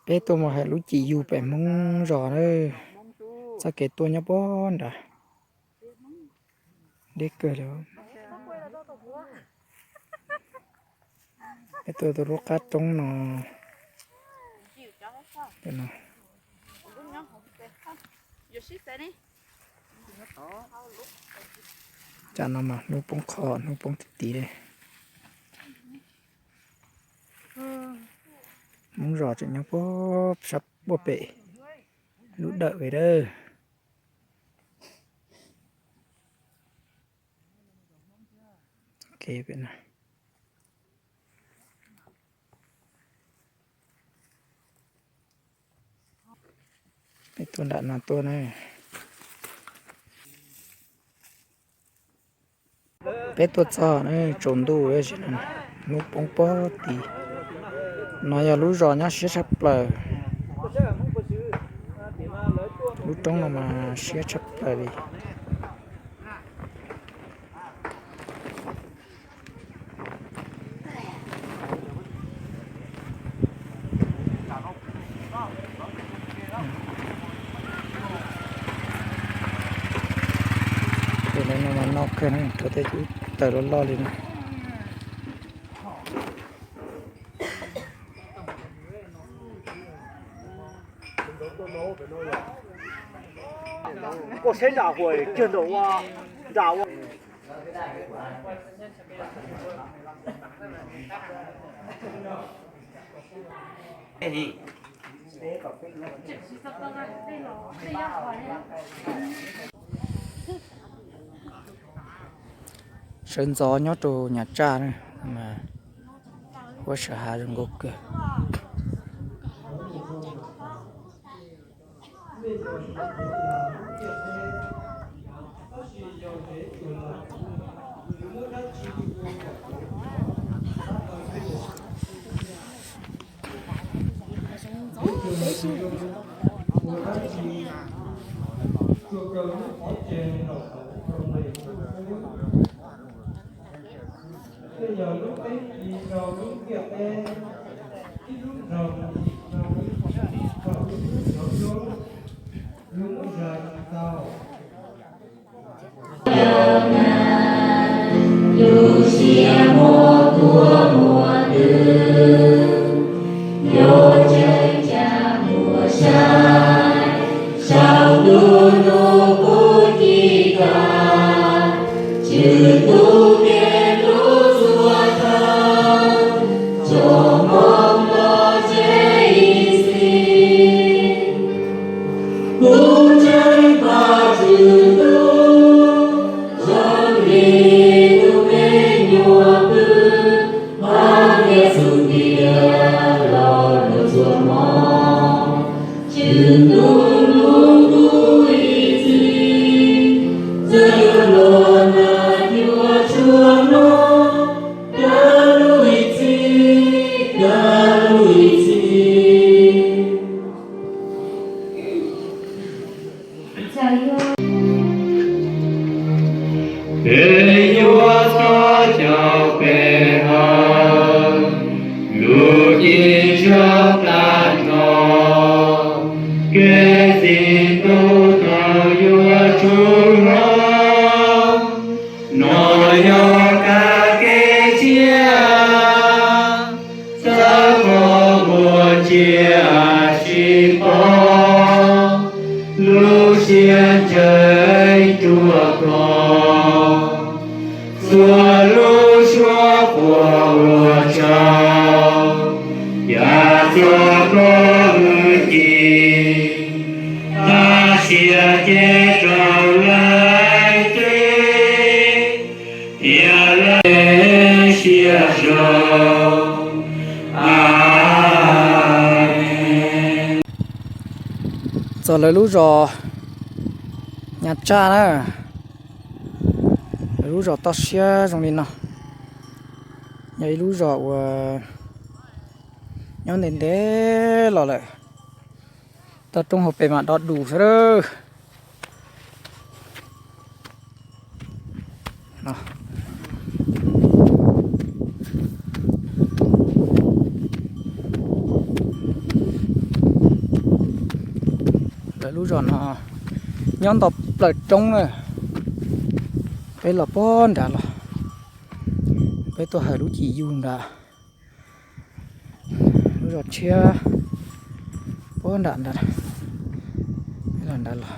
Peb tuaj mus hais lub cim yug pem Hmoob zos na. Txoj kev tuaj nyob puag nrad, deb kawg li. Peb tuaj tau lub qab roob no. Tsam no mas hnub poob qho, hnub poob ti ti li. Hmoob zos tseem nyob puag sab puag pem lub dawm pem dawb. Peb tuaj nram no tuaj na. Peb tuaj txog na, tsaus ntuj, hnub poob puag tid. No yog lub zos nyob siab tshaj plaws. Lub roob no mas siab tshaj plaws li. Tus no mas no kawg na, rau tej cub taws loj loj li na. Koj saib nram huas kiag ntawm ua, nram ua. Sawv ntxov nyob rau Nyab Tsaj na, huab sawv hav zoo nkauj kawg. Tej yog lub teb ci rau lub ntiaj teb, ib lub nroog ci rau lub, rau lub xyov xyoob, lub muab zais tsis tau. Lub siab muaj tuaj muaj twg, yuav tseem ceeb mus saib saum ntuj nug kuv ci kag, Tswv Ntuj peb lub txhua thaum, tsom hmoov los tseg ib txhis. Kuv ntseeg Vajtswv Ntuj zoo li tus me nyuam pw, hauv ntiaj txug tiaj los luag txhua hmo. Tswv Ntuj hlub kuv ib txhis, txawm yuav los nag yuav tsuag hlo, kav lub ib txhis, kav lub ib txhis. Peb yuav txhawb caum peb hawm, lub cim tshaj plaws nrog kev txi ntuj thaum yuav tsaus hlo. No yog kab kev tshiab, txhawb koj muaj tsiaj sib pom, lub siab ntshaw ruaj khov. Txhua lub suab quas ua tsaug, yam txog koj hwj chim, tas sia ces rau lawv teb, thiab lawv siab zoo. Amees. Txog lawv lub zos Nyab Tsaj na, lawv lub zos toj siab zoo li no, yog ib lub zos uas nyob ntev ntev los lawm, toj roob hauv pes mas do dus xwb. Lub zos no nyob nto plaws roob na. Peb los puag nrad los, peb tuaj hawm lub cim yug nrad. Lub zos tshiab puag nram nrad, peb los nrad los.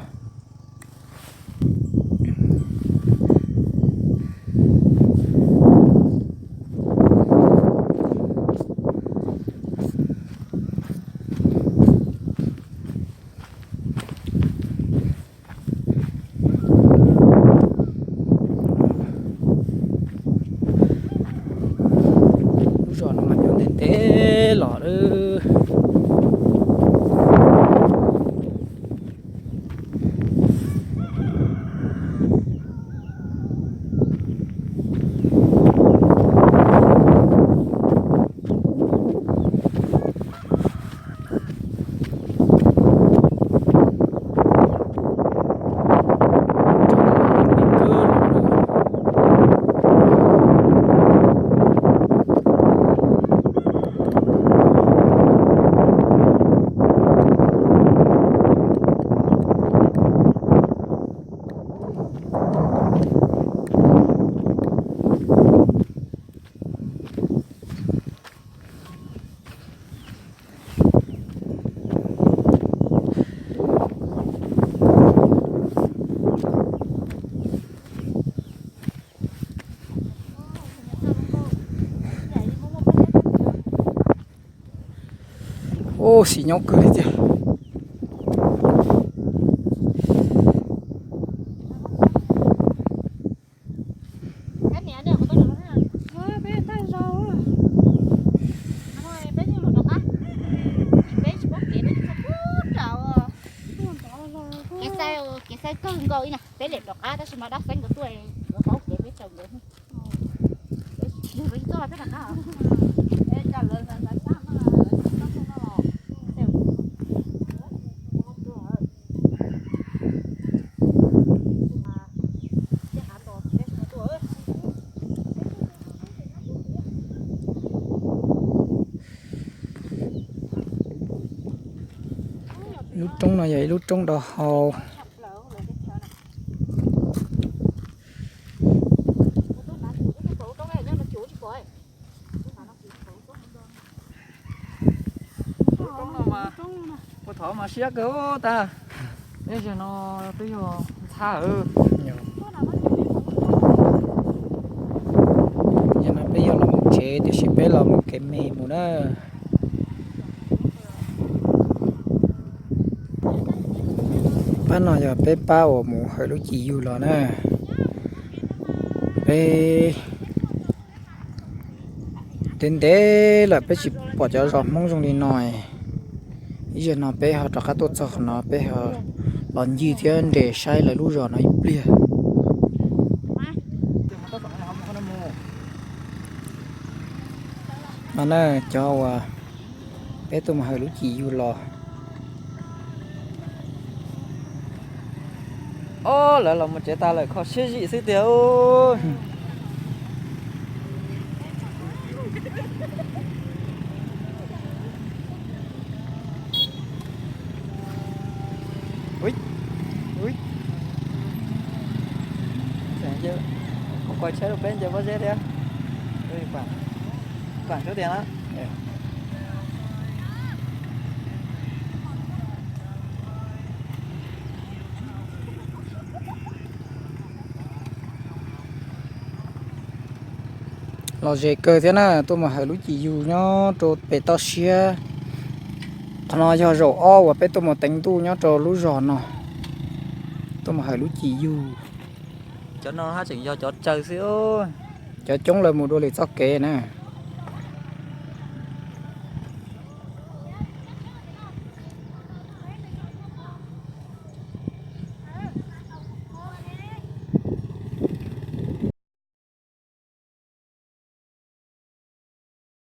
Lub zos no mas nyob ntev ntev los lawm. Ub, xim nyob kawg li tiag. Kev xaib kawg nkaus li na, peb liam rov qab tab sis mas dab xeeb nkawd tuaj, nkawd paub kev peb raws nkawd. Lub roob no yog ib lub roob dov hau. Ua thov mas siab kawg tag. Ib zaug no twb yog ntxhab. Zaum no peb yog los mus tsev tiam sis peb los mus kev me mus na. Pab no yog peb pab uas mus hawm lub cim yug los na. Peb ntev ntev lawm peb tsis pom cov zos Hmoob zoo li no. Ib zaug no peb ho rov qab tuaj txog qhov no peb ho los ncig thiab nres saib lawv lub zos no ib pliag. No na, cov uas peb tuaj mus hawm lub cim yug los. Ob, lawv los mus tsev tas lawm, kho siab zim xwb tiag. Kuv kuaj tsheb rau peb nce pob zeb thiab. Pam, pam suab tias na. Los ze kawg thiab na, tuaj mus hawm lub cim yug nyob rau pem toj siab. Qhov no yog zaum ob uas peb tuaj mus teev ntuj nyob rau lub zos no, tuaj mus hawm lub cim yug. Cov no haj tseem yog cov tsaws xwb, cov coob lawv mus dua lwm txoj kev na.